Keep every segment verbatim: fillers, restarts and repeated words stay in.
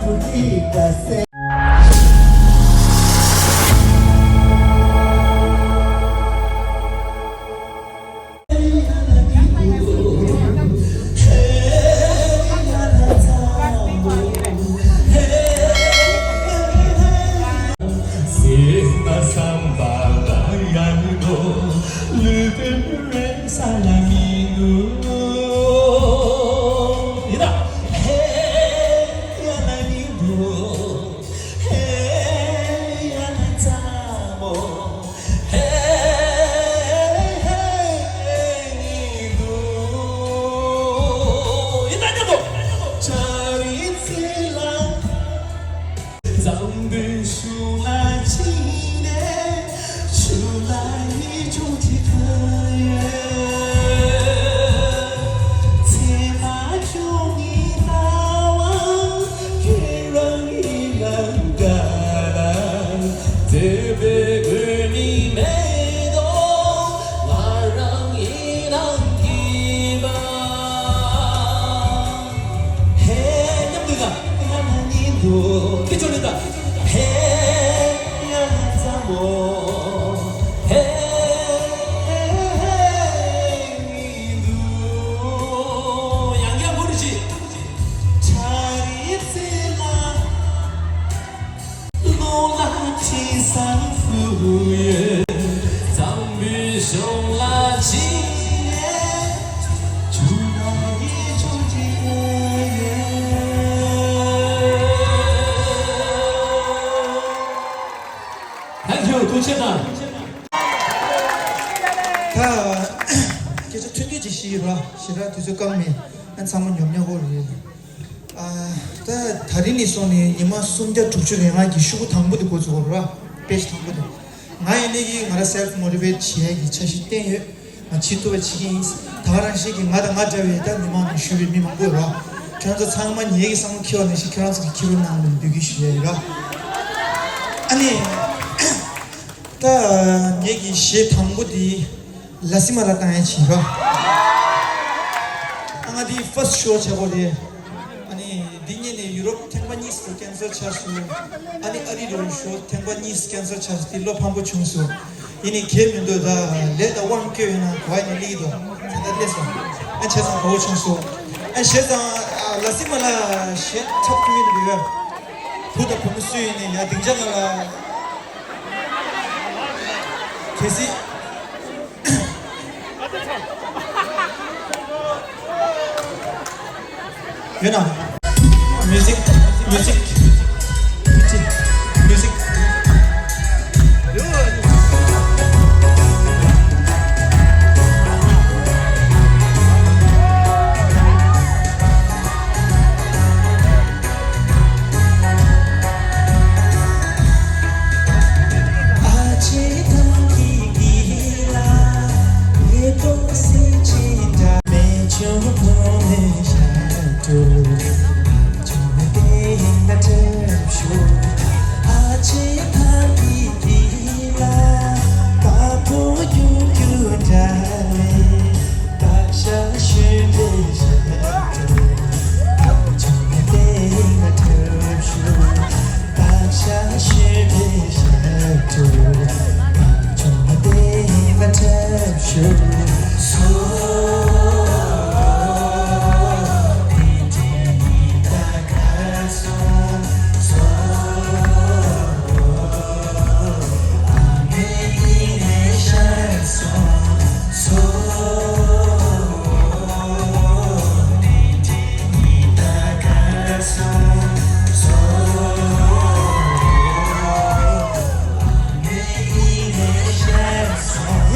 Thank you. ཐུགས་རྗེ་གནང་། ད་སྐད་ཆ་ཐུང་ཐུང་ཅིག་བཤད་ཡོད་ར། ཞེ་དྲག་དུས་ཚོད་བཀག་མེད། ཨ་ཚང་མ་ཉོབ་ཉོབ་པོ་རེད། ཨ། ད་ད་རིང་ནས་བཟུང་ནས་ཉི་མ་སུམ་བརྒྱ་དྲུག་ཅུ་རེ་ལྔ་གི་ཤོག་བུ་དང་པོ་དེ་འགོ་ཚུགས་པ་རེད་པ། པེ་ཇི་དང་པོ་དེ། ང་ཡིན་ནའི་གི་ང་རང་self motivate བྱེད་ཡ་གི་འཆར་གཞི་བཏིང་ཡོད། ང་བྱེད་ཐུབ་པ་བྱེད་ཀྱི་ཡིན། ད་ག་རང་བཞིན་གྱི་ང་དང་ང་འདྲ་བའི་ད་མི་མང་ནང་བཞུགས་པའི་མི་མང་པོ་ཡོད་རེད་པ། ཁྱེད་རང་ཚོ་ཚང་མ་ངེད་ཀྱི་བསམ་བློ་འཁྱེར་བ་ནང་བཞིན་ཁྱེད་རང་ཚོ་གི་འཁྱེར་རོགས་གནང་ལ་འབོད་སྐུལ་ཞུ་ཡ་ཡིན་ར། ཨ་ནི། ད་ངེད་ཀྱི་གཞས་དང་པོ་དེ་ལ་སི་མ་ལ་བཏང་ཡ་བྱེད་ར། ཨ་ང་དེ་first show བྱ་དགོས་རེད། ཨ་ནི་འདི་ཉིད་ནས་ཡུ་རོབ་ཐེངས་མ་གཉིས་སུ་cancel ཆགས་སོང་། ཨ་ནི་ཨ་རི་ལ་show ཐེངས་མ་གཉིས་cancel ཆགས་སོང་། དེ་བློ་ཕམ་པོ་བྱུང་སོང་། ཡིན་ནའི་གལ་མི་འདུག་ད་ལས་དང་དབང་བསྐྱོད་ཡོད་ན་གོ་བ་ནས་སླེབས་ཀྱི་འདུག་ད་ལྟ་སླེབས་སོང་། ཨ་བྱས་ཙང་དགའ་བོ་བྱུང་སོང་། ཨ་བྱས་ཙང་ལ་སི་མ་ལ་གཞས་འཁྲབ་ཐུབ་མིན་འདུག་ཡ། བུ་དང་བུ་མོ་སུ་ཡིན་ནའི་ཡ་སྡིངས་ཆ་ནང་ལ། གལ་སྲིད། ཡོད་ན། Music, music, music.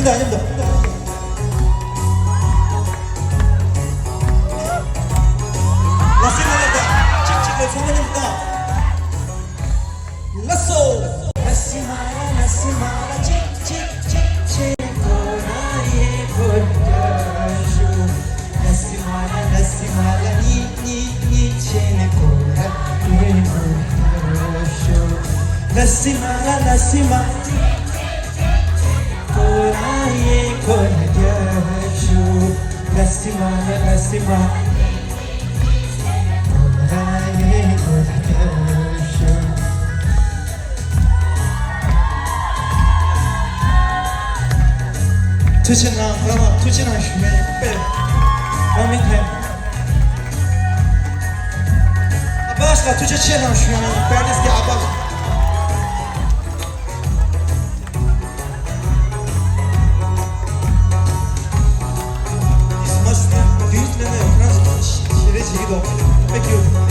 ཡིན་ད་ཡིན་ད། ལ་སི་མ་ལ་ད། གཅིག་གཅིག་ལ་ཚང་མ་མཉམ་དུ་བཏང་། ལགས་སོ། ཐུགས་རྗེ་གནང་། ང་ལ་ཐུགས་རྗེ་གནང་ཞུ་མཁན་དཔེ་རང་མི་ཐེམ། ཨ་བཱས་ལ་ཐུགས་རྗེ་ཆེ་གནང་ཞུ་མཁན་པེ་རི་སི་གི་ཨ་བཱས། This must be this man France ཞེ་རེ་བྱེད་ཀྱི་འདུག Thank you.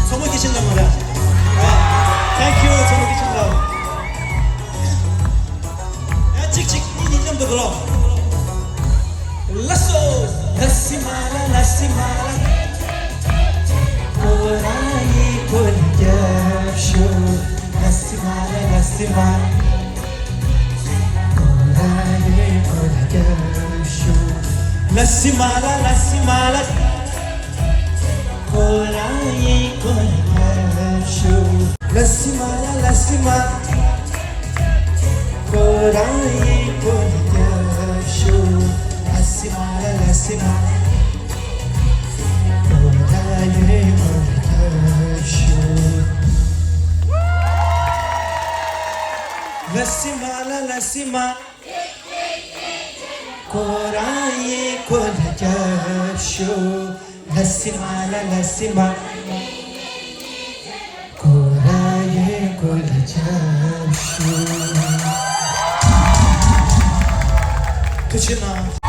ཚོགས་མི་སྐྱེས་ཆེན་ལགས་མ་རེད། Thank you ཚོགས་མི་སྐྱེས་ཆེན་ལགས། ཡ་གཅིག་གཅིག་གཉིས་གཉིས་མཉམ་དུ་འགྲོ། ལགས་སོ། ལ་སི་མ་ལ་ལ་སི་མ་ལ། ཀོ་ར་ཡི་ཀོ་ལ་རྒྱབ་ཤོག་ལ་སི་མ་ལ་ལ་སི་མ། ཀོ་ར་ཡི་ཀོ་ལ་རྒྱབ་ཤོག་ལ་སི་མ་ལ་ལ་སི་མ་ལ། ཀོ་ར་ཡི་ཀོ་ལ་རྒྱབ་ཤོག་ལ་སི་མ་ལ་ལ་སི་མ། ཀོ་ར་ཡི་ཀོ་ལ་རྒྱབ་ཤོག་ལ་སི་མ་ལ་ལ་སི་མ། ཀོ་ར་ཡི་ཀོ་ལ་རྒྱབ་ཤོག་ལ་སི་མ་ལ་ལ་སི་མ། ཀོ་ར་ཡི་ཀོ་ལ་རྒྱབ་ཤོག་ལ་སི་མ་ལ་ལ་སི་མ། ཀོ་ར་ཡི་ཀོ་ལ་རྒྱབ་ཤོག་ཐུགས་རྗེ་གནང་།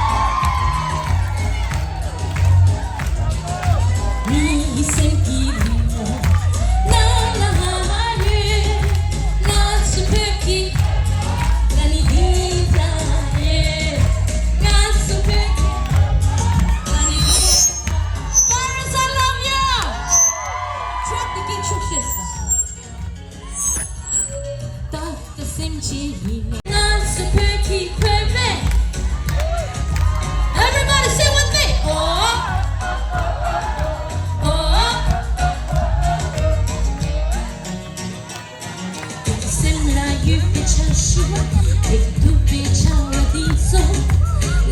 Everybody sing with me. Oh, oh, oh. སེམས་ལ་ཡོད་པའི་ཆར་ཞུ་བ། དེ་སྡུག་པའི་ཆར་བ་འདི་ཚོ།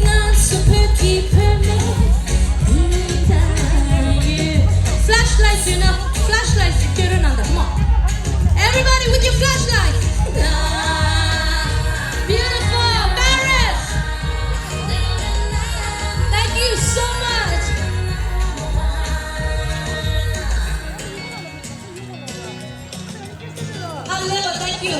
ང་ཚོ་བོད་ཀྱི་བུད་མེད་འདི་ལྟར་ཡོད། Flashlights ཡོད་ན་flashlights སྐྱོན་རོགས་གནང་དང་། Come on. Everybody with your flashlights. Beautiful. Paris. Thank you so much. Hallelujah, thank you.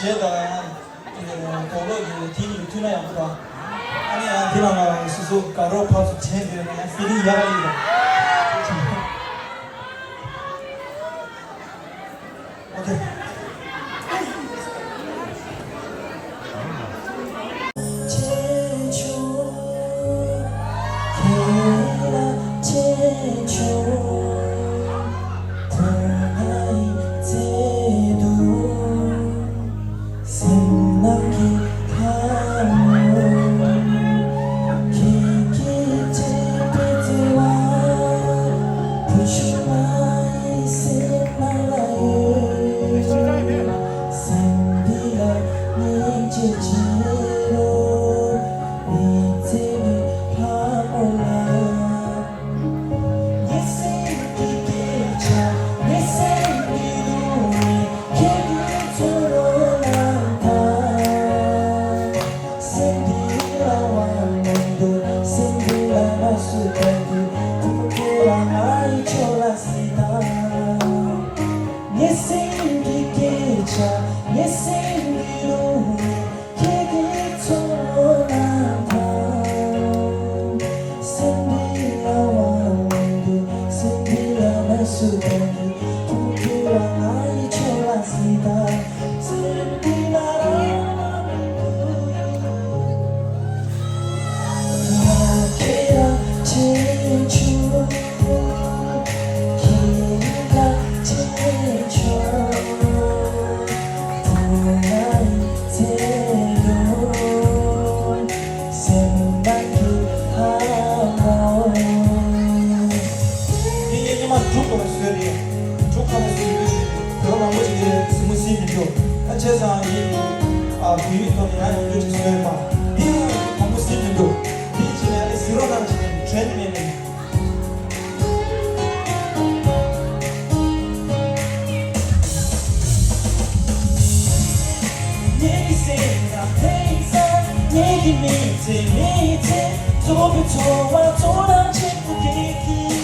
རྗེས་ལ་ཡང་དོགས་པ་ཡོད་དེ་ཡིན་མཐུན་ན་ཡག་པོ་རེད། ཨ་ནི་ཡང་དེ་ལ་ང་རང་སོ་སོ་དགའ་རོགས་ཕར་ཚུར་དྲན་ཡོད་ན་ཡང་ཧྥི་ལིང་ཡག་ཡོད་རེད། ཨོ་ཁེ། ངའི་སེམས་ཀྱི་རླུང་ནས་ཁྱེད་ཀྱི་ཚོར་སྣང་དང་། སེམས་འདི་ལ་དབང་མི་འདུག་སེམས་འདི་ལ་ནགས་སུ་བཏང་གི་ཁོང་ཁྱོད་རང་ང་ཡི་ཕྱོགས་ལ་གཟིགས་དང་། སེམས་འདི་ལ་རང་དབང་མི་འདུག་ངས་སྔོན་མ་འབྲུག་པ་བཟོས་རེད། འབྲུག་པ་བཟོས་རེད། བོད་མང་པོ་ཅིག་གིས་གཟིགས་མོ་གཟིགས་མི་འདུག་ད་བྱས་ཙང་ངས་ཨ་བོད་ཡིག་ཐོག་ནས་ཡང་ཡང་བསྐྱར་ཅིག་བཟོས་ཡོད་པ། འདི་མང་པོ་གཟིགས་མི་འདུག་འདི་བྱས་ནས་ཨ་ནི་གཟིགས་རོགས་གནང་བྱས་ནས་དྲན་མེད་ནས། ངེད་ཀྱི་སེམས་ནང་དེང་སང་ངེད་ཀྱི་མི་ཚེ་མི་ཚེ་ཚོགས་པའི་ཚོར་བ་ཚོར་སྣང་ཆེན་པོ་སྐྱེས་ཀྱི།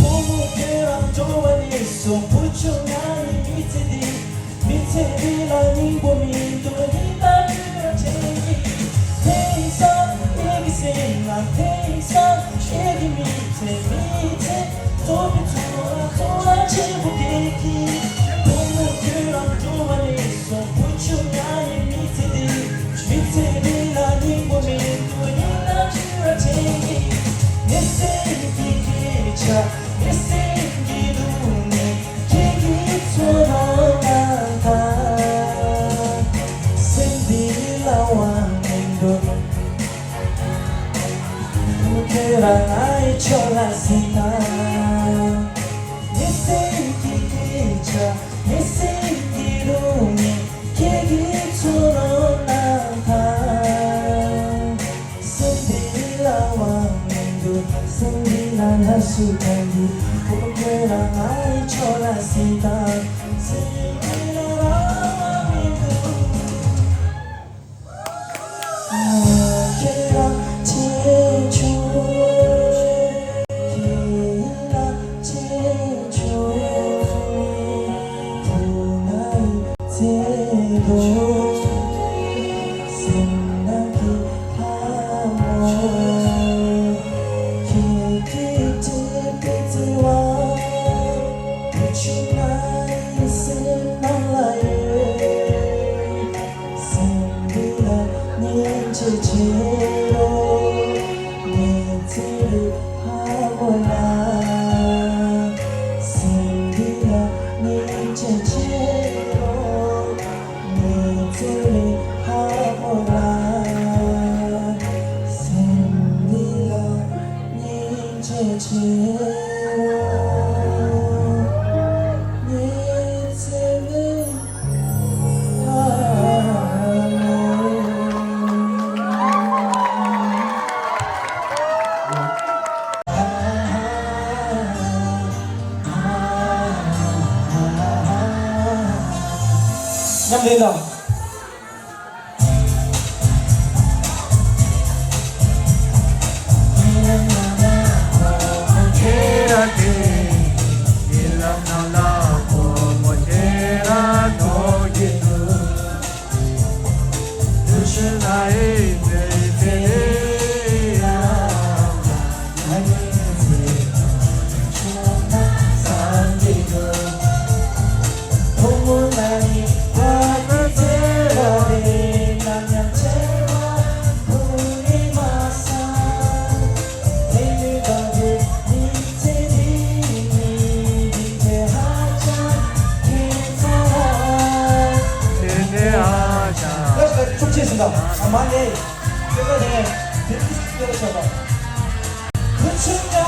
བུ་མོ་ཁྱོད་རང་འགྲོ་བ་ནས་བཟུང་བུ་ཆུང་ང་ཡི་མི་ཚེ་འདི། མི་ཚེ་འདི་ལ་སྙིང་པོ་མི་འདུག་སྙིང་གཏམ་ཞུ་བ་དྲན་གྱིས། དེང་སང་ངེད་ཀྱི་སེམས་ནང་དེང་སང་ངེད་ཀྱི་མི་ཚེ་མི་ཚེ་ཚོགས་པའི་ཚོར་བ་ཚོར་བ་ཆེན་པོ་སྐྱེས་ཀྱིས། བུ་མོ་ཁྱོད་རང་འགྲོ་བ་ནས་བཟུང་བུ་ཆུང་ང་ཡི་མི་ཚེ་འདི། མི་ཚེ་འདི་ལ་སྙིང་པོ་མི་འདུག་སྙིང་གཏམ་ཞུ་བ་དྲན་གྱིས། ངའི་སེམས་ཀྱི་སྐད་ཆ། ངའི་སེམས་ཀྱི་རླུང་ནས་ཁྱེད་ཀྱི་ཚོར་སྣང་དང་། སེམས་འདི་ལ་དབང་མི་འདུག་ཁྱོད་རང་ང་ཡི་ཕྱོགས་ལ་གཟིགས་དང་། ངའི་སེམས་ཀྱི་སྐད་ཆ། ངའི་སེམས་ཀྱི་རླུང་ནས་ཁྱེད་ཀྱི་ཚོར་སྣང་དང་། སེམས་འདི་ལ་དབང་མི་འདུག་སེམས་འདི་ལ་ནགས་སུ་བཏང་གི། ཁོ་ཁྱོད་རང་ང་ཡི་ཕྱོགས་ལ་གཟིགས་དང་། སེམས་འདི་ལ་རང་དབང་མི་འདུག་ཁྱེད་རང་ཆེ་ཆུང་། ཁྱེད་རང་ཆེ་ཆུང་། བུ་ང་ཡི་ཚེ་ལོ། སེམས་ནང་གི་ལྷ་མོ། ཁྱེད་ཀྱི་དྲན་པའི་བརྩེ་བ། བུ་ཆུང་ང་ཡི་སེམས་ནང་ལ་ཡོད། སེམས་འདི་ལ་སྙིང་རྗེ་ཆེ་རོ། ངའི་ཚེ་རིང་ལྷ་མོ་ལ། སེམས་འདི་ལ་སྙིང་རྗེ་ཆེ་རོ། ངའི་ཚེ་རིང་ལྷ་མོ་ལ། སེམས་འདི་ལ་སྙིང་རྗེ་ཆེ་རོ། ངའི་ཚེ་རིང་། མཉམ་ལེན་དང་། ཐུགས་རྗེ་ཆེ་ཟིན་ད། ཨ་མ་ལེ། ཁྱོད་ཀ་ནས་དེ་དུས་སྐྱེ་བ་བྱས་པ།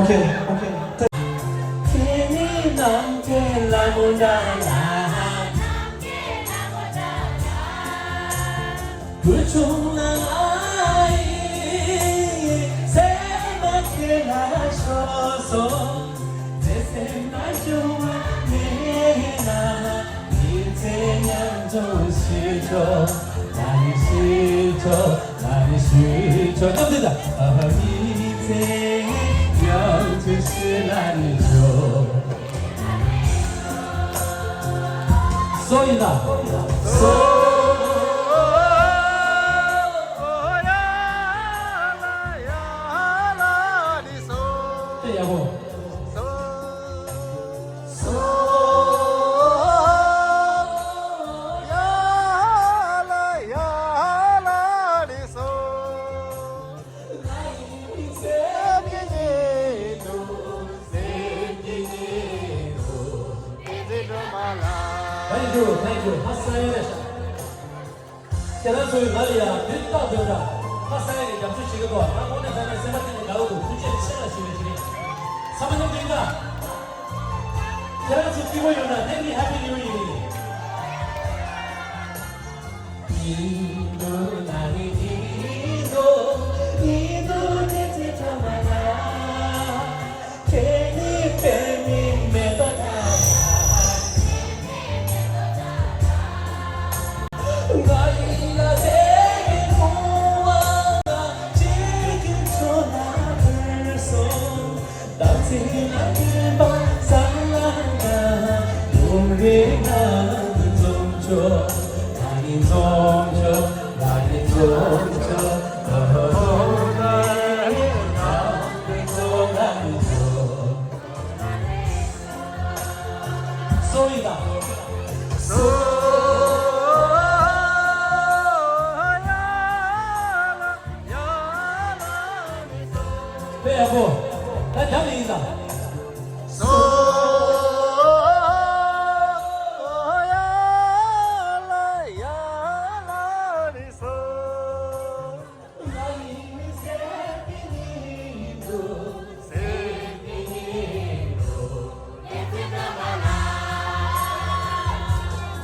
Okay, okay. སོ་ཡིན་ད། སོ། དེ་ཡག་པོ། Thank you, thank you. ཁྱེད་རང་ཚོའི་ང་ལ་ཡང་དུས་རྟག་ཏུ་ད་ཧ་སང་ཡ་གི་རྒྱབ་སྐྱོར་བྱེད་ཀྱི་འདུག་ང་དངོས་གནས་ཐོག་ནས་སེམས་པ་གཏིང་ནས་དགའ་པོ་འདུག་ཐུགས་རྗེ་ཆེ་ལ་ཞུ་བའི་ཞུ་རེད། ཚང་མ་མཉམ་དུ་ཡིན་ད། ཁྱེད་རང་ཚོ་སྐྱིད་པོ་ཡོང་ན། Thank you, Happy New Year. སོ་ཡི་ད། སོ། དཔེ་ཡག་པོ། ད་རྒྱབ་ནས་ཡིན་ད། སོ།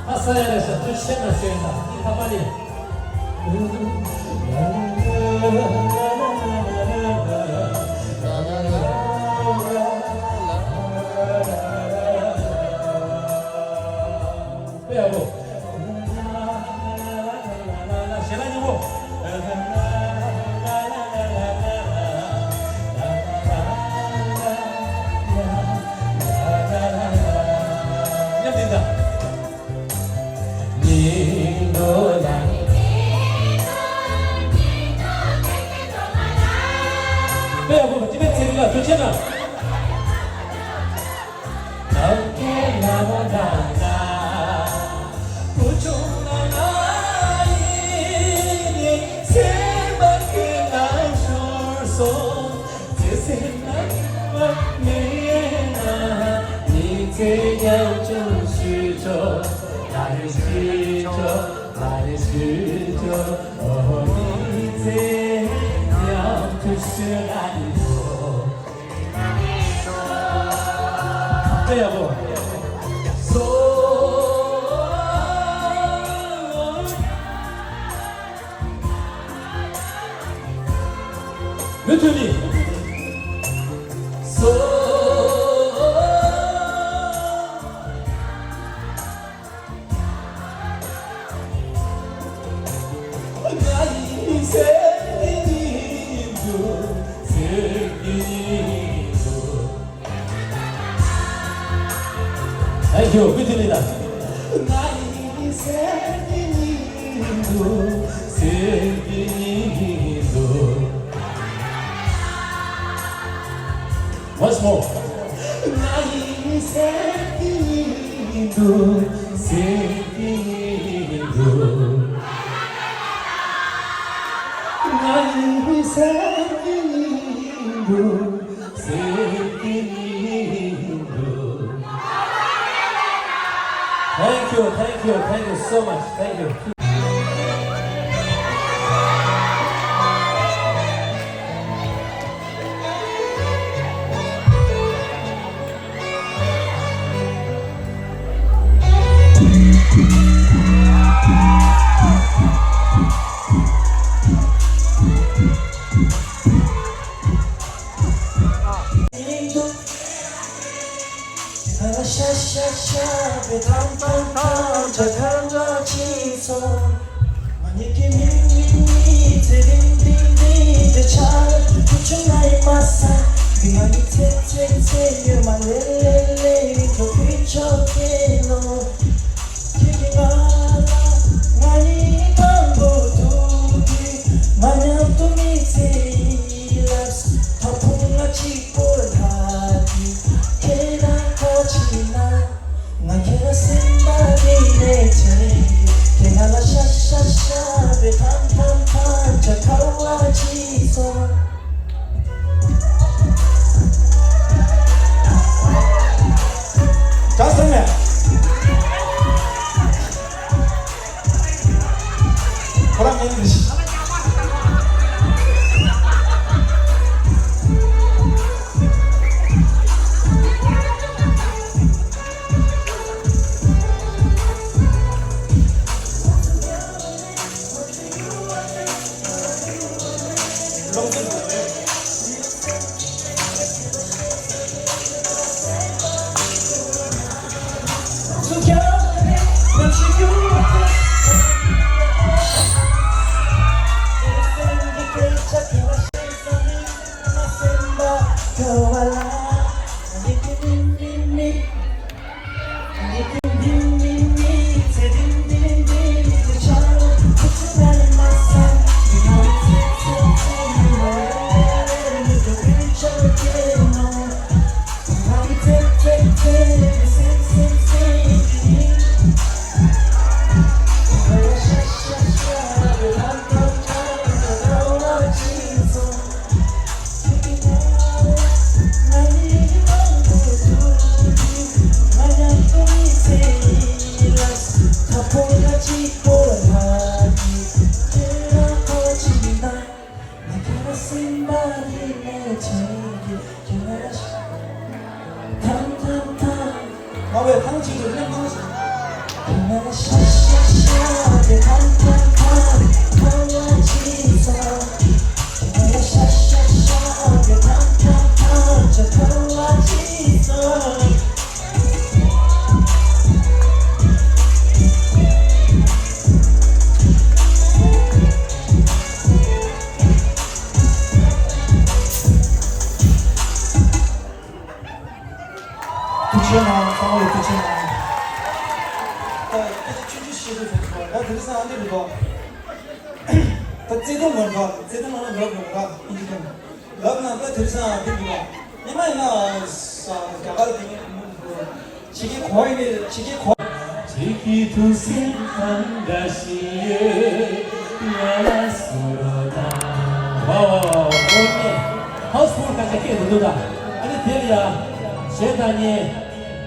ཨ་ས་ཡ་རེ་ས་ཐུ་ཤེ་ན་ཤེ་ན་ཨི་ཁ་པ་ནི། དཔེ་ཡག་པོ། ཞེ་ལ་སྙིང་པོ། མཉམ་འདི་འདྲ། དཔེ་ཡག་པོ། སྤྱི་པའི་ཚན་རིག་ལ་ཐུགས་ཆེ་ན། དཔེ་ཡག་པོ། སོ། མུ་མཐུད་ནས། སོ། Thank you. བཀྲ་ཤིས་བདེ་ལེགས། Once more. Thank you, thank you, thank you so much. Thank you. ཇ་ཁ་འདྲ་ཅིག་སོང་། ང་གཉིས་ཀྱི་མིག་མིག་མིག་ཚེ་རིང་རིང་རིང་དེ་ཆགས། ཁྱོད་ཆུང་ང་ཡི་མ་ས་འདི་ང་གཉིས་ཚེ་ཚེ་ཚེ་ཡོད་མ་ལེ་ལེ་ལེ་རིང་དུ་ཕུད་ཆོག་གི་ལོ། ཁྱེད་ཀྱིས་ང་ལ་ང་གཉིས་དང་པོ་ཐུག་དུས་ང་མཉམ་དུ་མི་ཚེ་ཡི་ལབ། ད་ཕུང་ང་གཅིག་པོ་ལྷག་དུས་ཁྱེད་རང་ག་ཅི་ན། ང་ཁྱེད་ལ་སེམས་པ་འདི་ནས་བྱེད། ཁྱེད་ང་ལ་ཤ་ཤ་ཤ་བའི་ཐམ་ཐམ་ཐམ་ཆ་ཁ་བ་ཅི་སོང་། ད་སེམས་ནས། ཁོ་རང་མིང་འདི་ཞིག་ང་བས་ཐང་ཆེན་དུ་སེམས་ནང་ཞིག་ཐུགས་རྗེ་གནང་། ཚང་མ་ལ་ཐུགས་རྗེ་གནང་། ད་སྐད་ཆ་ཆུང་ཆུང་བཤད་དུས་ཟེར་གྱི་འདུག་ད་དེ་རིང་སང་ཨ་འདི་རེད་དོ། ད་བརྩེ་དུང་ངོ་འདྲ། བརྩེ་དུང་ངོ་འདྲ་དགོས་ར། ཨིན་ཇི་ཐོན་ལབ་ན་ད་དེ་རིང་སང་ཨ་འདི་རེད་དོ། ཉི་མ་ཡིན་ན་ས་རྒྱ་གར་དེ་ངས་མུ་མཐུད་ཕྱི་རྒྱལ་གོ་ཡིན་ནི། ཕྱི་རྒྱལ་གོ། ཁྱེད་ཀྱི་ཐུགས་སེམས་གང་འདྲ་ཞིག་ཡོད། ང་ལ་གསུང་རོགས་གནང་། ཝའོ་ཝའོ་ཝའོ། ཨོ་ནེ། ཧའུ་སི་ཕུལ་སྐད་ཆ་སྐད་འདུག་འདུག་ད། ཨ་ནི་དེ་ལ་ཡ། གཞས་བཏང་མཁན་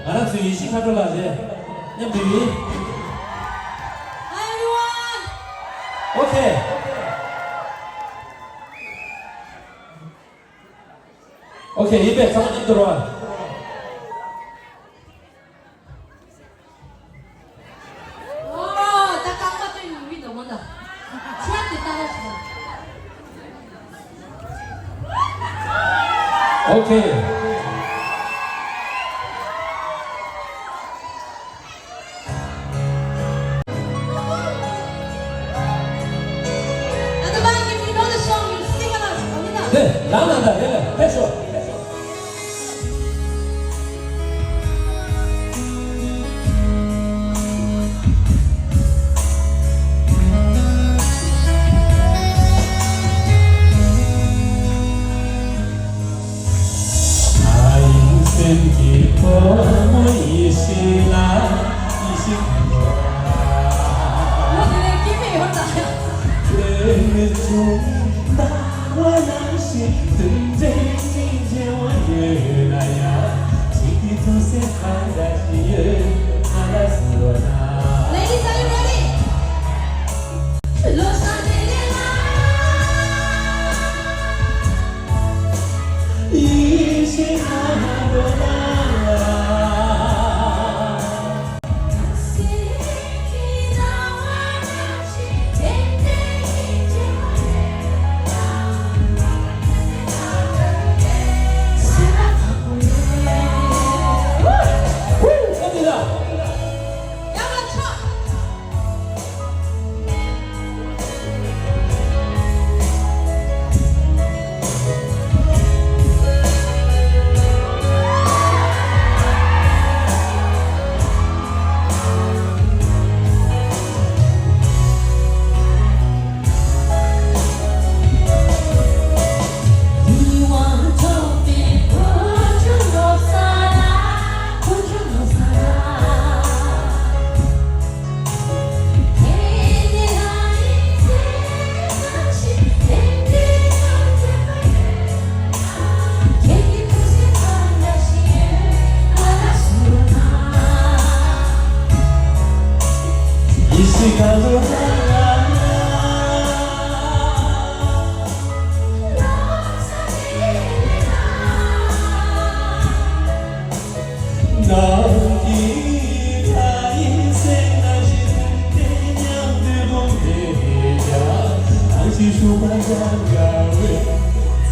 ང་རང་ཚོའི་ཡེ་ཤེས་མཁའ་འགྲོ་ལགས་རེད། མཉམ་དུ་ཡིན། Hi everyone. Okay. Okay, ཡིན་པས་ཚང་མ་མཉམ་དུ་རོལ། ཨོ། ད་རྐང་པ་སྟོན་ཡོང་གི་འདུག་མོ་ད། ཆེ་དེ་ལྟ་ར་ཞིག་ད། Okay. At the back, if you know the song, you sing along. ཨ་མི་ན། ནས་ལངས་ན་ད་རེད་ལ་ཕེབས་ཤོག་ཨ་ཡིན་སེམས་ཀྱི་ཕོ་མོ་ཡེ་ཤེས་ལ་ཡེ་ཤེས་ཁ་འགྲོ། ལོ་དེ་ནས་སྐྱེ་མེད་ཡོད་ད། དེ་ནི་ཚོ་ལྟ་བ་ནང་བཞིན་དུ་འདྲེན་ཅིང་བརྗེ་བ་ཡོད་ན་ཡང་། གཅིག་གི་ཐུགས་སེམས་གང་འདྲ་ཞིག་ཡོད་ང་ལ་གསུང་རོགས་གནང་། Ladies, are you ready?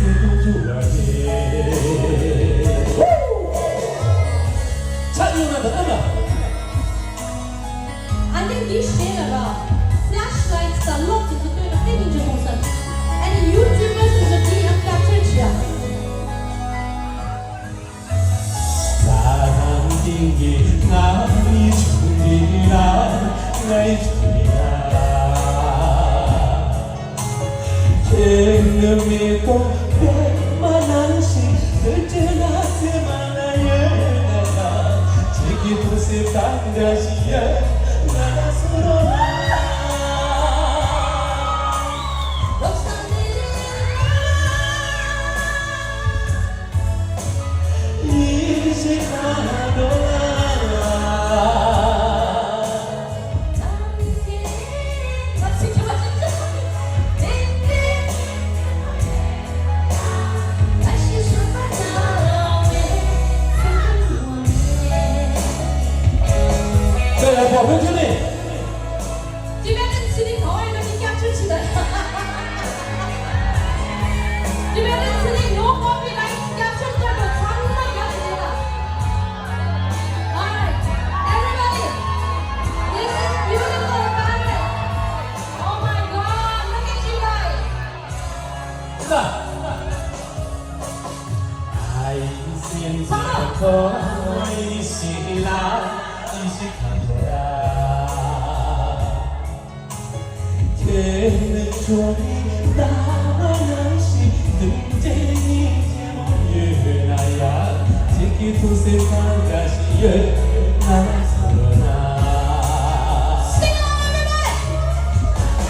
ཆ་ཡོད་ན་ད་ལྟ་ལ། ཨ་ནི་འདི་གཞས་ལ་ར། Flashlight དང་གློག་དེ་ཚོ་སྟོན་ན་དཔེ་སྙིང་རྗེ་མཐོང་ས། ཨ་ནི་YouTubers དེ་ཚོ་དེ་ཡང་capture བྱེད་ཡ། Tibetan City གང་ཡིན་ན་ཀྱག་ཆུ་ཆི་ད། Tibetan City no copyright ཀྱག་ཆུ་ལྟ་བུ་ཚང་མ་རྒྱབ་བྱས་ལ། Alright, everybody, this is beautiful ballet. Oh my God, look at you guys. Come on. Sing along, everybody.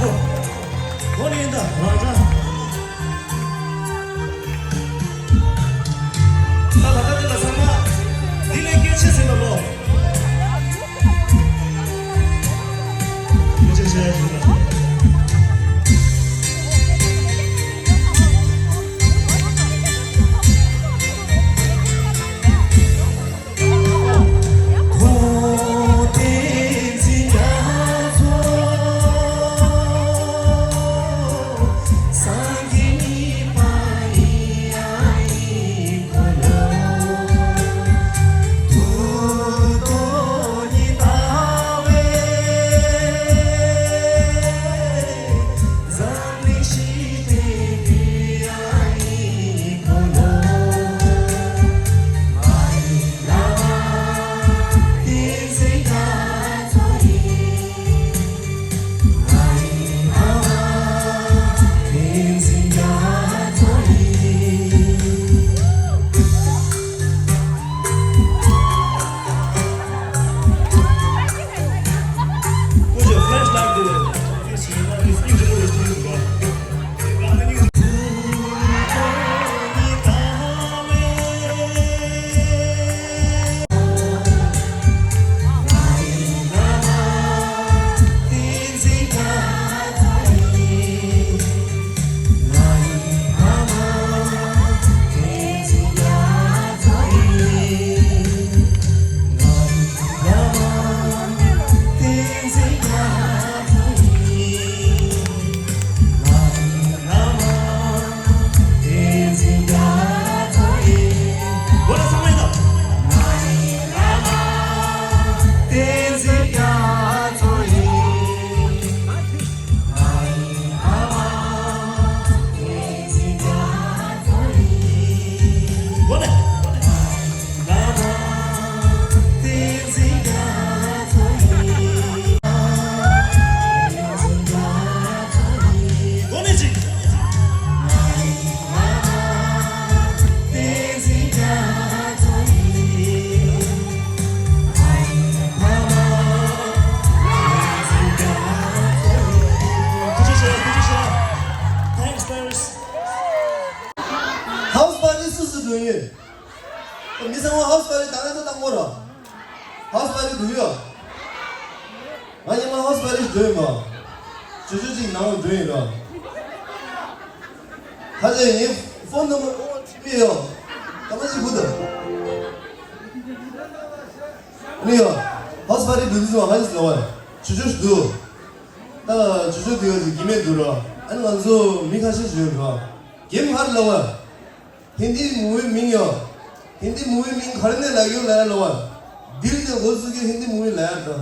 འོ་ནི་ཡིན་ད་རང་འདྲ། ད་ལ་ད་དེ་ལ་ཚང་མ་འདི་ལས་སྐད་ཆ་ཟིན་པ་ལོ། སྐད་ཆ་བཤད་ཡ་ཞིག་ལ། Thanks, Paris. House party སུ་སུ་འགྲོ་ཡོད། མི་ཚང་མ་house party ད་ང་ཚོ་བཏང་གོ་ར། House party འགྲོ་ཡོད། ང་ཉི་མ་house party འགྲོ་ཡོད་མ། ཇོ་ཇོ་གཅིག་ནང་འགྲོ་ཡིན་ར། ཁ་ཅིག་ངའི་phone number མི་ཡོད། ད་མ་ཞིག་ཧུ་ད། ནི་ཡོད། House party འགྲོ་དུས་ཙམ་པ་ཁ་ཅིག་ལ་བ། ཇོ་ཇོ་ཞིག་འདུག་ད་ཇོ་ཇོ་དེ་ཡོད་ཅིག་གི་མེད་འདུག་ར། ཨ་ནི་ང་ཚོ་མི་ཁ་ཤས་ཤིག་ཡོད་ར། གེམ་ཧར་ལ་བ། ཧིན་དི་མུ་བི་མིང་ཡོད། ཧིན་དི་མུ་བི་མིང་ག་རེ་ནས་ལབ་ཡོད་ལབ་ཡ་ལ་བ། དིལ་ནས་འགོ་བཙུགས་ཀྱི་ཧིན་དི་མུ་བི་ལབ་ཡ་འདྲ།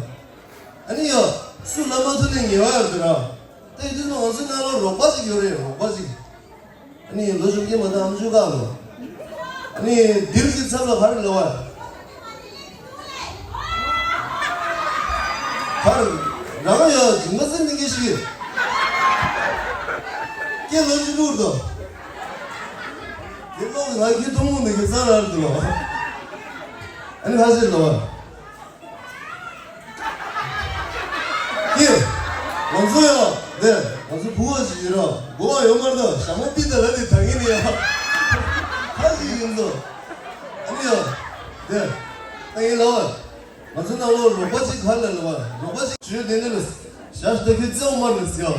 ཨ་ནི་ཡོད། སུ་ལབ་མ་ཐུབ་ནས་ཉེས་པ་ཡོད་འདུག་ར། ད་ཡིན་དུས་ང་ཚོའི་ནང་ལ་རོགས་པ་ཅིག་ཡོད་རེད། རོགས་པ་ཅིག་ཨ་ནི་ལོ་གཞོན་སྐྱེས་མ་དང་ཨམ་ཅོག་ཁ་ལོ། ཨ་ནི་དིལ་གྱི་ཚབ་ལ་ག་རེ་ལབ་བ། ག་རེ། རང་ཡང་སྦྱིན་པ་སེམས་ནི་སྐད་ཤིག་སྐད་ལོ་གཅིག་ལུག་དོ། དེ་ལོག་ང་ཁྱི་ཐུང་མོ་ནི་གི་ས་རར་དུ་ལོ། ཨ་ནི་ཁ་ཤས་ལོ། ཀྱེ། ང་ཚོ་ཡ། དེ། ང་ཚོ་བུ་བ་ཞིག་ཡིན་ར། བུ་བ་ཡོད་མ་རེད་ད། ཞྭ་མོ་པི་ད་ལ་དེ་ད་ངེད་ནི་ཡ། ཁ་ཞིག་ཡིན་ཚོ། ཨ་ནི་ཡ། དེ། ད་ངེད་ལ་བ། ང་ཚོ་ནང་ལོ་རོགས་པ་ཅིག་ག་ལ་ལ་བ། རོགས་པ་ཅིག་ཞུས་དེ་ནི་ལ། ཞྭ་ཞིག་ད་ཁྱོད་བཙལ་མ་རེད་ཟེར་ཡ།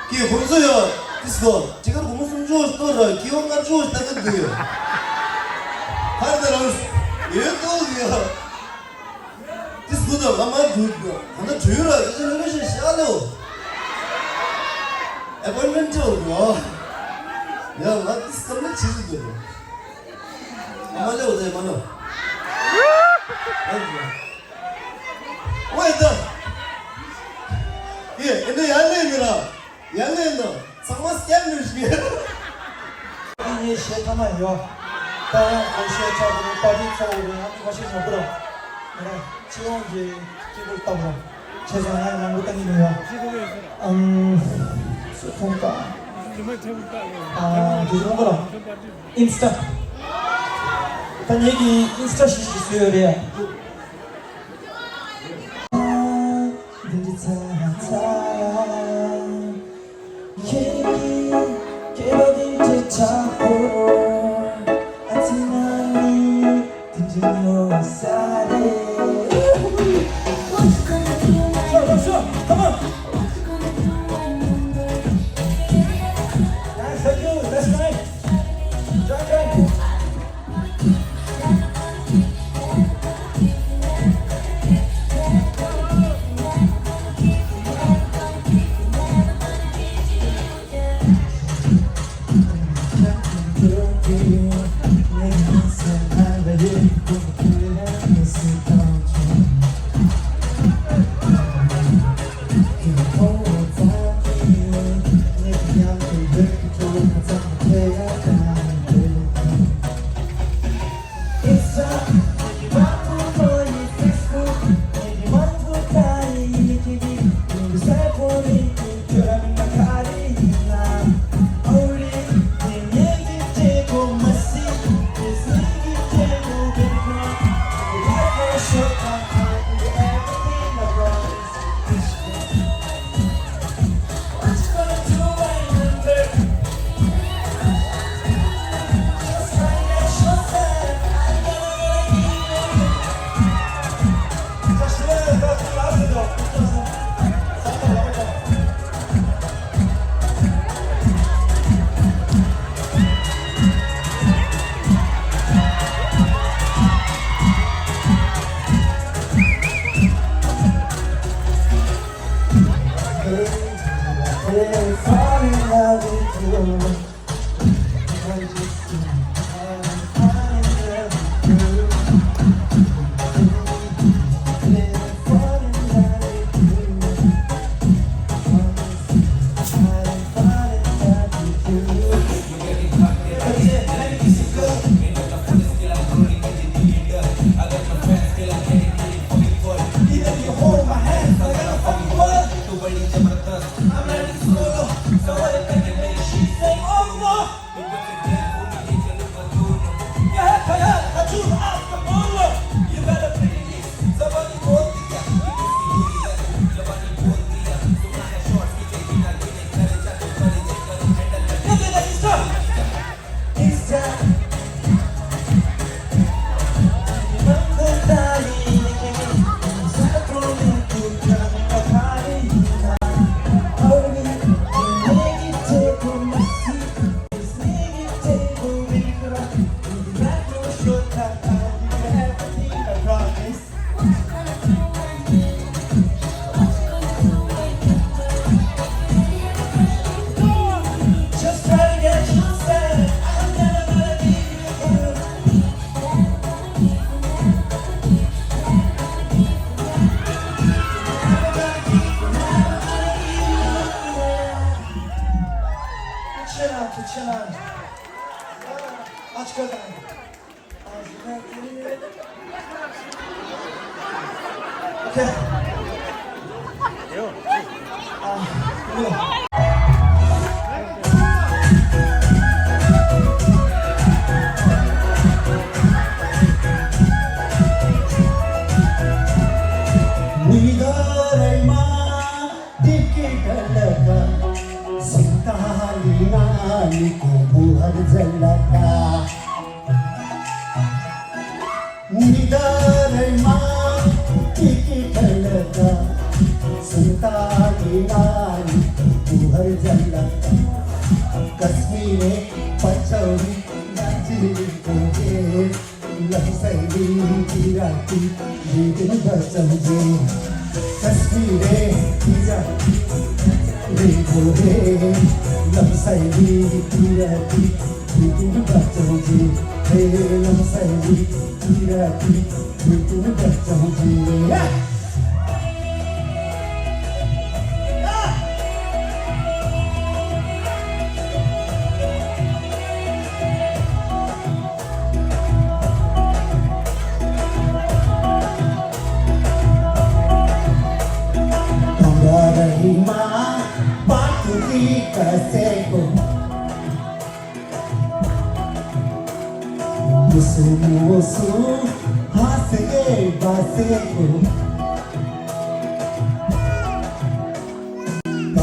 ཀྱེ་ཁོང་ཚོ་ཡ། ཏིས་གོ་ཅི་གར་སྒོར་མོ་སུམ་ཅུ་སྟོར་ར་ཀི་ཡོ་ལྔ་བཅུ་ལྟ་གི་འདུག་ཡ། ཧར་ད་རང་ཡོད་ཏོ་ཡ། ཏིས་གོ་ད་ང་མ་འགྲོ་ག་ད་བྲོས་ར་ཡ་ཅི་ལོ་ལོ་ཞིག་ཤ་ལེའོ། ཨེ་པོའིན་མེན་ཊི་འོ་ཡ། ང་ཏིས་ག་མ་ཆི་ཟིག་འདུག་ང་མ་ལེའོ་ད་ཡ་མ་ནོ། ཝེ་ད། ཡེ་ཨེ་འདྲ་ཡ་ལེ་མི་ར། ཡ་ལེ་ནོ། ཚང་མ་སྐྱབས་མི་ཤེས། ཨ་ནི་ངས་བཤད་ཐབས་མ་ཡོད། ད་ཡང་གོ་ཤེས་ཆགས་པ་རེད། པར་ཊི་ཚོགས་པ་རེད། ཨ་ནི་ཁ་ཤས་ཡོང་གི་རེད། ང་རང་སྤྱི་ཡོངས་ཀྱི་སྤྱི་ཁོག་ལྟ་བུ་རེད། བྱས་ཙང་ང་ཡང་ནང་ལོགས་ལྟ་ཉིན་ཡོད། ཨམ། སུ་ཁོང་ཀ་ཨ། དེ་ཚོ་ཁོང་ཀ་ལ་ཨིན་སི་ཊ། ད་ངེད་ཀྱི་ཨིན་སི་ཊ་ཞིག་ཞིག་བཟོས་ཡོད་རེད། Sure, sure, sure. Come on. Nice, thank you. That's right. Join, join.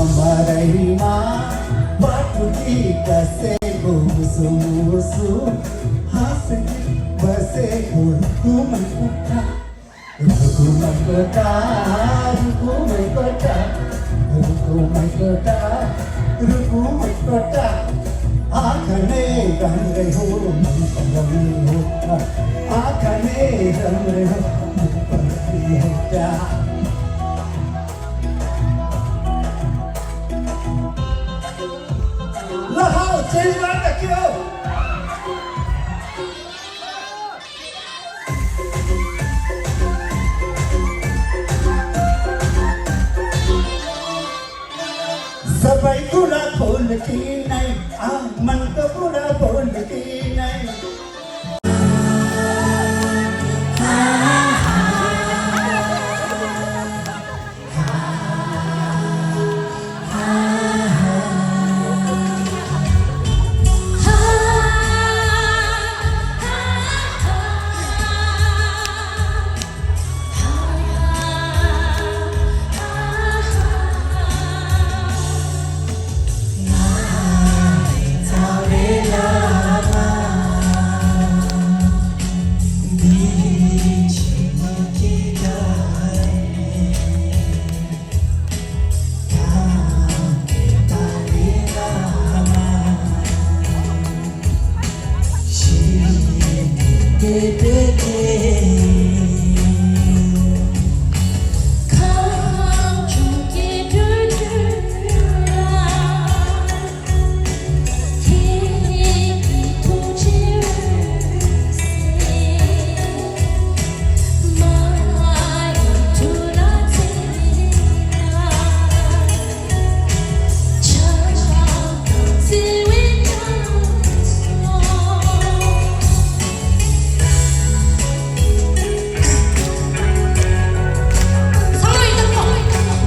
Maraima, batuki kaseko musu musu, hasiki baseko kumai kuta. Rukumai kota, rukumai kota, rukumai kota, rukumai kota. Akane ramre ho, ramre ho, akane ramre ho, ramre ho. Lahau, China, Tokyo. Sabai kura bol ke nahi, aman to kura bol ke nahi.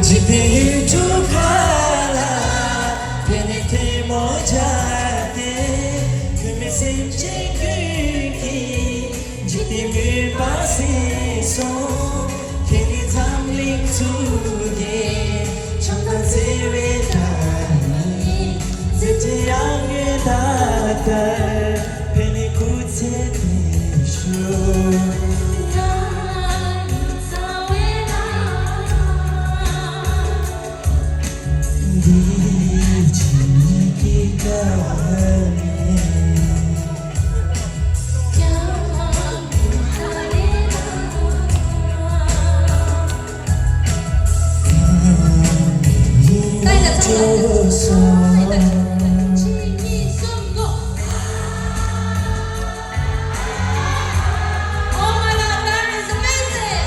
འཇིག་རྟེན་ཡུལ་གྲུ་ཁ་ལ། ཕན་ནི་ཐལ་མོ་སྦྱར་ཏེ། ཁུ་མི་སེམས་ཅན་ཀུན་གྱི། འཇིག་རྟེན་མུན་པ་སེལ་སོང་། ཁྱེད་ནི་འཛམ་གླིང་གཙུག་གི། བྱམས་དང་བརྩེ་བའི་བདག་ཉིད། ཟེར་གྱི་ཡང་ངེས་ད་ལྟར། ཕན་ནི་སྐུ་ཚེ་བརྟན་ཤོག། Oh my God, that is amazing!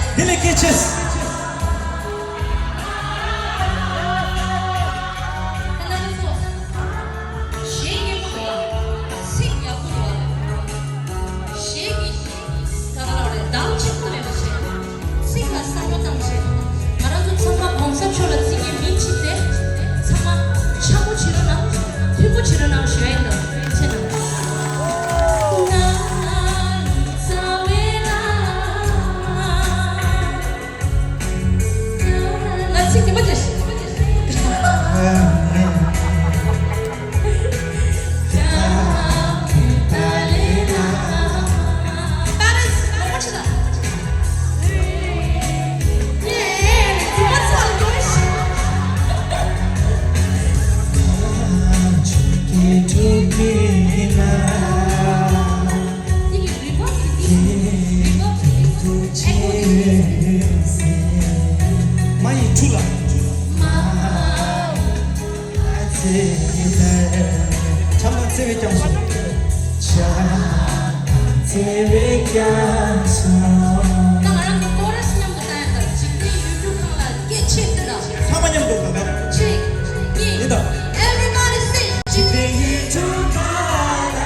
གཞན་གྱི་ཕུག་ལ་ཚིག་ཡག་པོ་ཡོད་པ། གཞན་གྱི་ག་རེ་ལབ་རེད། གདངས་ཆེན་པོ་མེད་པ་བྱས། ཚིག་ལ་བསམ་བློ་བཏང་བྱས། ང་རང་ཚོ་ཚང་མ་གོང་ས་མཆོག་ལ་བརྩི་མཁན་མི་གཅིག་སྟེ། ཚང་མ་འཆམ་པོ་བྱེད་རོགས་གནང་། མཐུན་པོ་བྱེད་རོགས་གནང་ཞུ་ཡ་ཡིན། ད་ཁྱེད་རྣམས། ང་ཚིག་དེ་མ་བརྗེད། མ་ཡི་ཁྲུ་ལ། བྱམས་དང་བརྩེ་བས་བསྐྱངས་སོང་། བྱམས་དང་བརྩེ་བས་བསྐྱངས་སོང་། ད་ང་རང་གི་ཀོ་ར་སི་མཉམ་དུ་བཏང་ཡ་ད། འཇིག་རྟེན་ཡུལ་གྲུ་ཁ་ལ་སྐད་ཆེ་འདི་ལ། ཚང་མ་མཉམ་དུ་ད་ལྟ། གཅིག་གཉིས། ཡིན་ད། Everybody sing. འཇིག་རྟེན་ཡུལ་གྲུ་ཁ་ལ།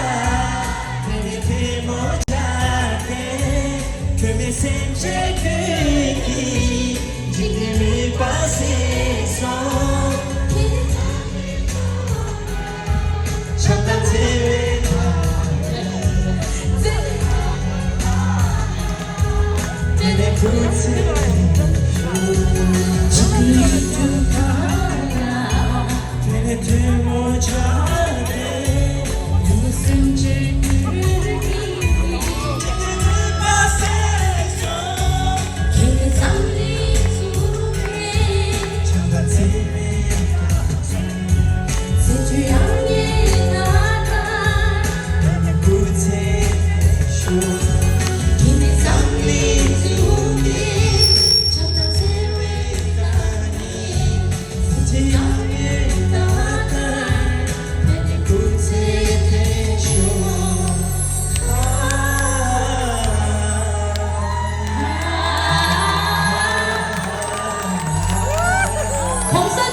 ཕན་ནི་ཐལ་མོ་སྦྱར་ཏེ། ཁྱོད་མེད་སེམས་ཅན་ཀུན་གྱི། འཇིག་རྟེན་མུན་པ་སེལ་སོང་། བྱམས་དང་བརྩེ་བའི་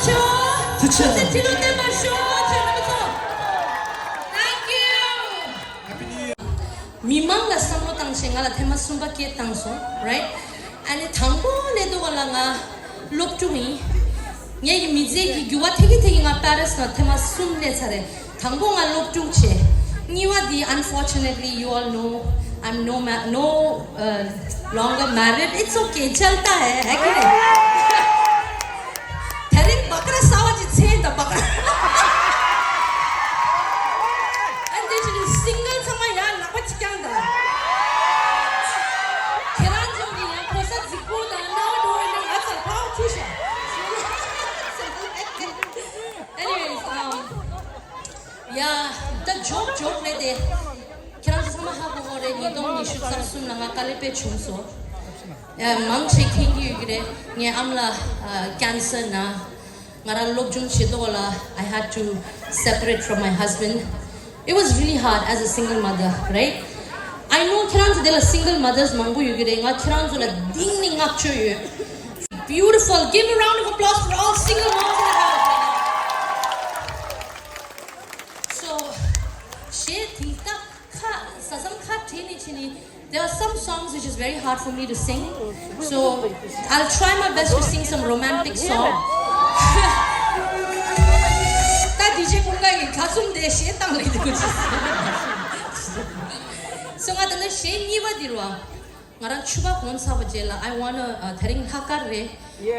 ཆོ། ཐུགས་རྗེ་ཆེ། ཐུགས་རྗེ་ཆེ། ལོ་བསྟན་པ་ཤོག་ཆོ་ལ་མི་ཚོ། Thank you། མི་མང་ལ་བསམ་བློ་བཏང་བྱས་ང་ལ་ཐེངས་མ་གསུམ་པ་སྐད་བཏང་སོང་། Right? ཨ་ནི་དང་པོ་སླེབས་དུས་ལ་ང་སློབ་ཕྲུག་ཡིན། ངེད་ཀྱི་མི་ཚེ་གི་འགྱུར་བ་ཐེབས་ཀྱི་ཐེབས་ཀྱི་ང་པེ་རིས་ནང་ཐེངས་མ་གསུམ་སླེབས་ཚར་རེད། དང་པོ་ང་སློབ་ཕྲུག་བྱས། གཉིས་པ་འདི། Unfortunately, you all know, I'm no ma- no, uh, longer married. It's okay. चलता है, है कि नहीं? དེ་རིང་སྦག་ར་ཟ་བ་ཅིག་ཚེ་འདི་སྦག་ར། ཨ་འདི་ཅིག་སིང་གལ་ཚང་མ་ཡར་ལག་པ་གཅིག་རྐྱང་དང་། ཁྱེད་རང་ཚོ་གི་ཡང་ཕོ་གསར་རྫིག་པོ་དང་སྣང་བ་འགྲོ་བའི་ནང་ང་ཚོར་ཕར་ཁུར་ཤོག Anyways, um, yeah, ད་ཇོག་ཇོག་རེད་དེ། ཁྱེད་རང་ཚོ་ཚང་མ་ཧ་གོ་གོ་རེད། ཉིས་སྟོང་ཉི་ཤུ་རྩ་གསུམ་ལ་ང་དཀའ་ལས་དཔེ་བྱུང་སོང་། ཡ། མང་ཆེ་མཁྱེན་གྱི་ཡོད་ཀྱི་རེད། ངའི་ཨ་མ་ལགས་ཨ་ཀེན་སར་ན། ང་རང་སློབ་སྦྱོང་བྱེད་དུས་ལ། I had to separate from my husband. It was really hard as a single mother, right? I know ཁྱེད་རང་ཚོ་འདི་ལ་single mothers མང་པོ་ཡོད་ཀྱི་རེད། ང་ཁྱེད་རང་ཚོ་ལ་གཏིང་ནས་བསྔགས་བརྗོད་ཡོད། Beautiful. Give a round of applause for all single moms in the house. So, གཞས་དེ་དག་ཁ་ས་མཚམས་ཁ་བྲལ་ནས་ཕྱིན་ནས། There are some songs which is very hard for me to sing. So, I'll try my best to sing some romantic song. ད་ཌི་ཇེ་ཀུན་དགའ་ཡིས་ཁ་ཚུམ་དེ་གཞས་བཏང་ལེ་འདུག So, ང་ད་ནི་གཞས་གཉིས་པ་འདིར་བ། ང་རང་ཕྱུ་པ་གོན་ཚར་བ་རྗེས་ལ། I wanna, uh, དེ་རིང་ལྷག་དཀར་རེད།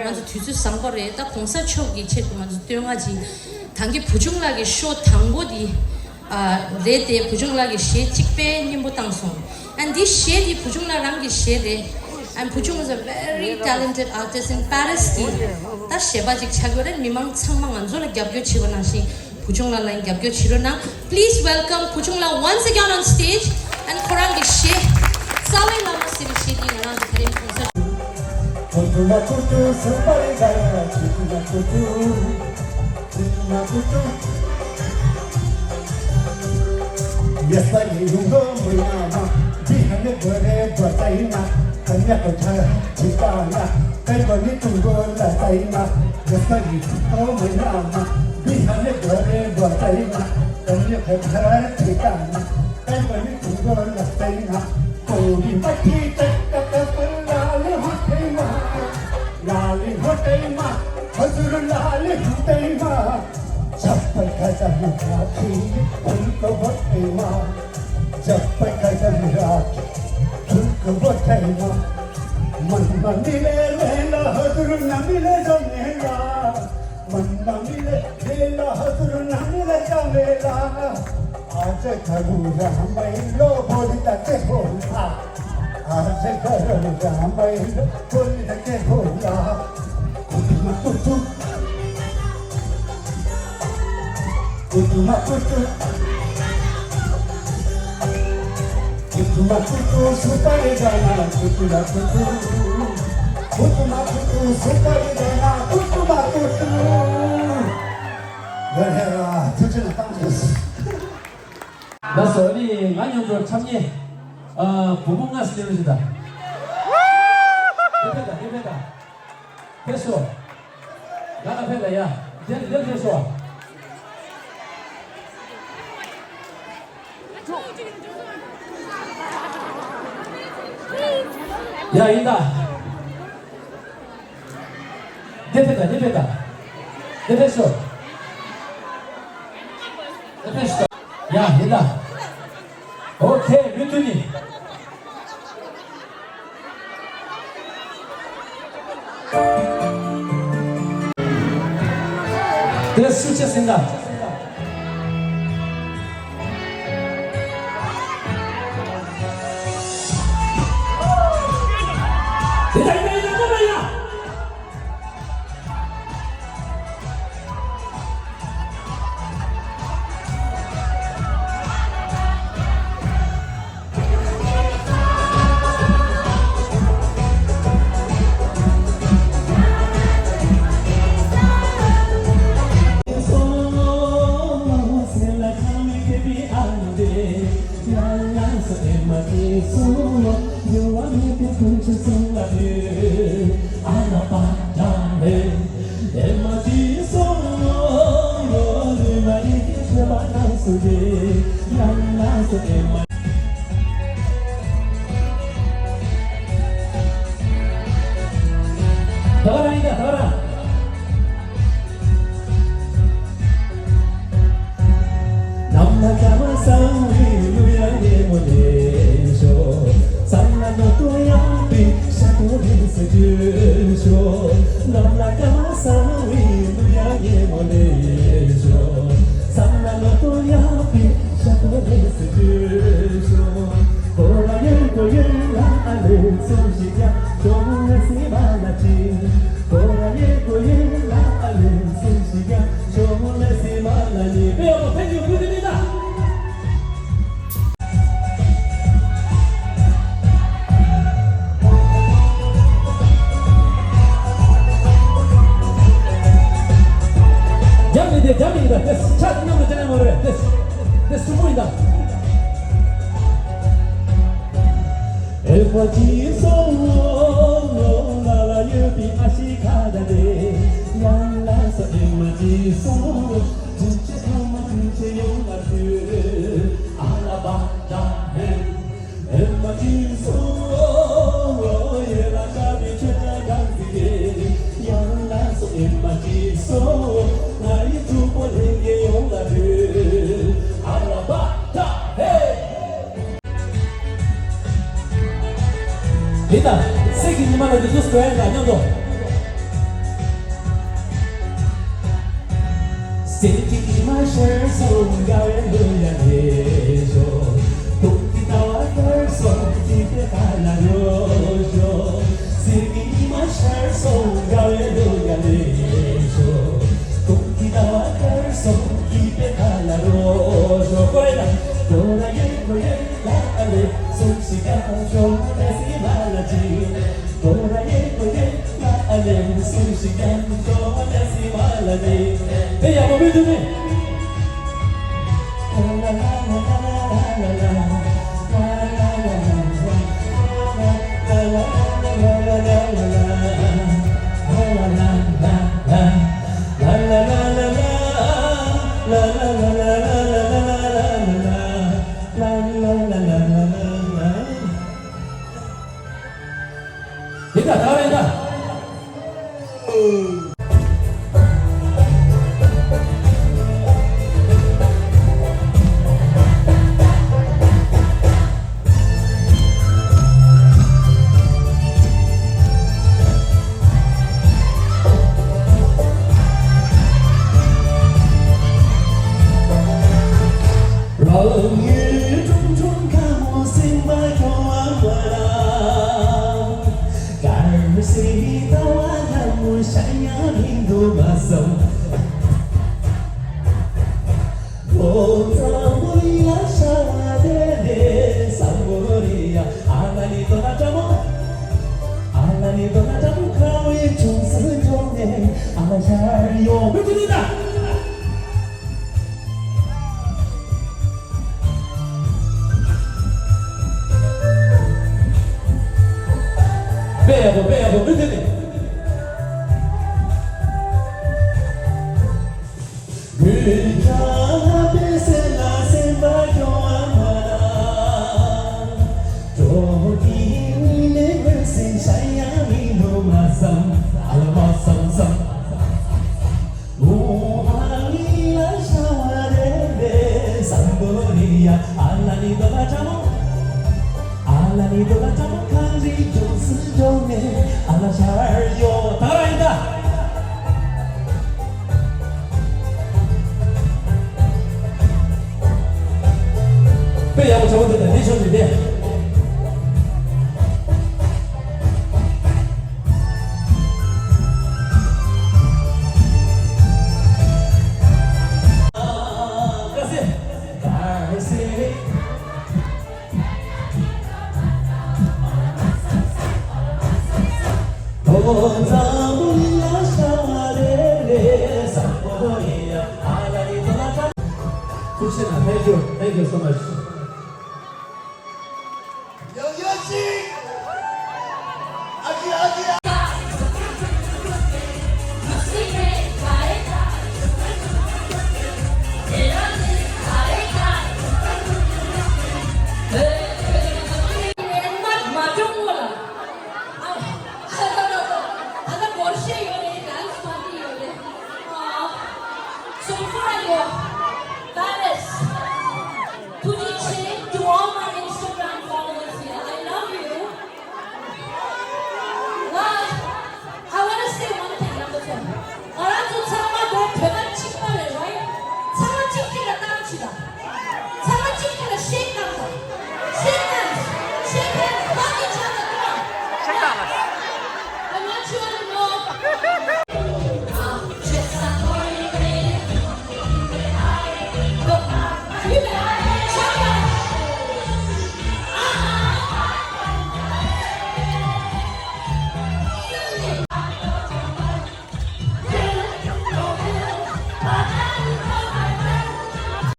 ང་ཚོ་དུས་ཚོད་བཟང་པོ་རེད། ད་གོང་ས་མཆོག་གི་ཆེད་དུ་ང་ཚོ་བསྟོད་བསྔགས་ཅིག་ད་གིན་བུ་ཆུང་ལགས་ཀྱི་ཤོ་དང་པོ་འདི་ཨ་རེད་དེ། བུ་ཆུང་ལགས་ཀྱི་གཞས་གཅིག་དཔེ་སྙན་པོ་བཏང་སོང་། And འདི་གཞས་འདི་བུ་ཆུང་ལགས་རང་གི་གཞས་རེད། And བུ་ཆུང་is a very talented artist in Paris གི་ད་གཞས་པ་ཅིག་ཆགས་ཡོད་རེད། མི་མང་ཚང་མ་ང་ཚོ་ལ་རྒྱབ་སྐྱོར་བྱེད་པ་ནང་བཞིན། བུ་ཆུང་ལགས་ལ་རྒྱབ་སྐྱོར་བྱེད་རོགས་གནང་། Please welcome བུ་ཆུང་ལགས་once again on stage and ཁོ་རང་གི་གཞས་རྩ་བའི་བླ་མ་ཟེར་བའི་གཞས་འདི་ང་རང་ཚོ་དེ་རིང་གོང་ས། ལགས་སོ། ཨ་ནི་ང་མཉམ་དུ་འཁྲབ་མཁན། ཨ། བུ་མོ་ལྔ་སླེབས་རོགས་བྱེད་དང་། དེ་ཕེབས་དང་། དེ་ཕེབས་དང་། ཕེབས་སོང་། ང་ལ་ཕེབས་དང་། ཡ། དེ་དེ་ཕེབས་སོང་། ཡ། ཡིན་ད། དེ་ཕེབས་དང་། དེ་ཕེབས་དང་། དེ་ཕེབས་སོང་། དེ་ཕེབས་སོང་། ཡ། ཡིན་ད། ཨོ་ཁེ། མུ་མཐུད་ནས། དེ་སུ་བྱས་ཟིན་ད། དེ་ད་ཡིན་ད། ཡིན་ད། ཡིན་ད། ཡིན་ད། ད་ག་རང་ཡིན་ད་ག་རང་། རྒྱབ་མི་དེ་རྒྱབ་མི་ཡིན་ད། དེ་ཆ་མཉམ་དུ་བྱས་ན་མ་རེད། དེ་དེ་གསུམ་པོ་ཡིན་ད། ཨེ་མ་ཅི་སོ་ལ་ལ་ཡོད་པའི་ཨ་ཤི་ཁ་ད་དེ་ཡང་ལ་སོ། ཨེ་མ་ཅི་སོ་དྲིན་ཆེ་ཐོག་མ་དྲིན་ཆེ་ཡོང་ལ་དུས་ཨ་ལ་བ་ད་ཧེ། ཨེ་མ་ཅི་སོ་ཡེ་ལ་ཤ་བའི་ཆོས་ཀྱང་གང་ཟིག་གེ་ཡང་ལ་སོ། ཨེ་མ་ཅི་སོ་ང་ཡི་གྲོགས་པོ་ལྷན་རྒྱས་ཡོང་ལ་དུས་ཨ་ལ་བ་ད་ཧེ། ཡིན་ད། གསེར་གྱི་ཉི་མ་ལ་འདི་ཚོ་སྐོར་ཡ་ཡིན་ད་མཉམ་དུ། གསེར་གྱི་ཉི་མ་ཤར་སོང་དགའ་བའི་གླུ་ཡང་རྒྱས་ཤོག་སྟོང་གི་ཟླ་བ་ཤར་སོང་སྐྱིད་པའི་ཁ་ལ་རོལ་ཤོག་གསེར་གྱི་ཉི་མ་ཤར་སོང་དགའ་བའི་གླུ་ཡང་རྒྱས་ཤོག་སྟོང་གི་ཟླ་བ་ཤར་སོང་སྐྱིད་པའི་ཁ་ལ་རོལ་ཤོག་སྐོར་ར་ཡིན་ད། སྐོར་ར་ཡིན་སྐོར་ཡིན། ལ་ཨ་ལེ་སུ་ཞིག་ཀྱང་ཤོག་ལེ་སི་ལ་ལ་ཅི། སྐོར་ར་ཡེ་སྐོར་ཡེ་ལ་ཨ་ལེ་སུ་ཞིག་ཀྱང་ཤོག་ལེ་སི་ལ་ལ་ཅི། དེ་ཡག་པོ་མི་འདུག་ནི། དེ་ད་ད་རེད་ད། རང་ཡུལ་ཀྲུང་ཀྲུང་ཁ་མོ་སེམས་པ་སྐྱོ་བ་མ་ར། དཀར་སེར་ཟླ་བ་ལྷ་མོ་ཤ་ཡ་མི་འདུག་མ་བསམ། ལོ་ཙཱ་མོ་ཡ་ཤ་བ་དེ་དེ་སམ་བྷོ་ལི་ཡ་ཨ་ན་ནི་དོ་ན་ཏྲ་མོ། ཨ་ན་ནི་དོ་ན་ཏྲ་མོ་ཁ་བའི་ཅུང་སུ་འཇོག་ནས་ཨ་ན་ཤར་ཡོང་བུ་དེ་ནི་ད། དཔེ་ཡག་པོ་དཔེ་ཡག་པོ་མི་དེ་ནི། མུན་ཁ་ལ་པེ་སེ་ལ་སེམས་པ་སྐྱོ་བ་མ་ན། གྲོགས་ཀྱི་མི་ནས་མི་སེམས་ཤ་ཡ་མི་འདུག་མ་བསམ་ཨ་ལ་མ་བསམ་བསམ། དཔེ་ཡག་པོ་བྱ་བ་འདི་དང་འདི་ཤོར་ནས་བསྡད། Thank you, thank you so much.